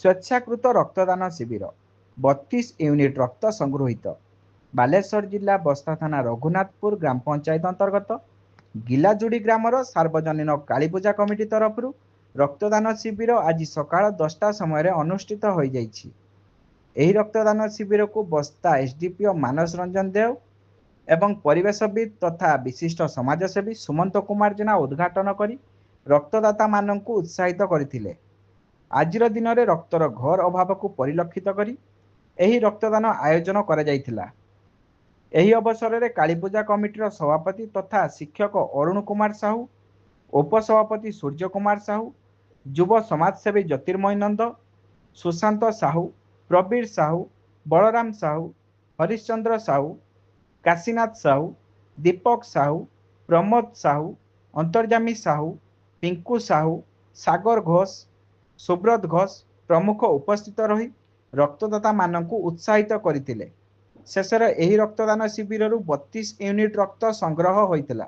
ସ୍ବେଚ୍ଛାକୃତ ରକ୍ତଦାନ ଶିବିର, 32 ୟୁନିଟ ରକ୍ତ ସଂଗୃହୀତ। ବାଲେଶ୍ୱର ଜିଲ୍ଲା ବସ୍ତା ଥାନା ରଘୁନାଥପୁର ଗ୍ରାମ ପଞ୍ଚାୟତ ଅନ୍ତର୍ଗତ ଗିଲାଜୁଡ଼ି ଗ୍ରାମର ସାର୍ବଜନୀନ କାଳୀପୂଜା କମିଟି ତରଫରୁ ରକ୍ତଦାନ ଶିବିର ଆଜି ସକାଳ 10ଟା ସମୟରେ ଅନୁଷ୍ଠିତ ହୋଇଯାଇଛି। ଏହି ରକ୍ତଦାନ ଶିବିରକୁ ବସ୍ତା ଏସ୍ଡିପିଓ ମାନସ ରଞ୍ଜନ ଦେଓ ଏବଂ ପରିବେଶବିତ୍ ତଥା ବିଶିଷ୍ଟ ସମାଜସେବୀ ସୁମନ୍ତ କୁମାର ଜେନା ଉଦ୍ଘାଟନ କରି ରକ୍ତଦାତାମାନଙ୍କୁ ଉତ୍ସାହିତ କରିଥିଲେ। ଆଜିର ଦିନରେ ରକ୍ତର ଘୋର ଅଭାବକୁ ପରିଲକ୍ଷିତ କରି ଏହି ରକ୍ତଦାନ ଆୟୋଜନ କରାଯାଇଥିଲା। ଏହି ଅବସରରେ କାଳୀପୂଜା କମିଟିର ସଭାପତି ତଥା ଶିକ୍ଷକ ଅରୁଣ କୁମାର ସାହୁ, ଉପସଭାପତି ସୂର୍ଯ୍ୟ କୁମାର ସାହୁ, ଯୁବ ସମାଜସେବୀ ଜ୍ୟୋତିର୍ମୟ ନନ୍ଦ, ସୁଶାନ୍ତ ସାହୁ, ପ୍ରବୀର ସାହୁ, ବଳରାମ ସାହୁ, ହରିଶ୍ଚନ୍ଦ୍ର ସାହୁ, କାଶୀନାଥ ସାହୁ, ଦୀପକ ସାହୁ, ପ୍ରମୋଦ ସାହୁ, ଅନ୍ତର୍ଯାମୀ ସାହୁ, ପିଙ୍କୁ ସାହୁ, ସାଗର ଘୋଷ, ସୁବ୍ରତ ଘୋଷ ପ୍ରମୁଖ ଉପସ୍ଥିତ ରହି ରକ୍ତଦାତାମାନଙ୍କୁ ଉତ୍ସାହିତ କରିଥିଲେ। ଶେଷରେ ଏହି ରକ୍ତଦାନ ଶିବିରରୁ 32 ୟୁନିଟ୍ ରକ୍ତ ସଂଗ୍ରହ ହୋଇଥିଲା।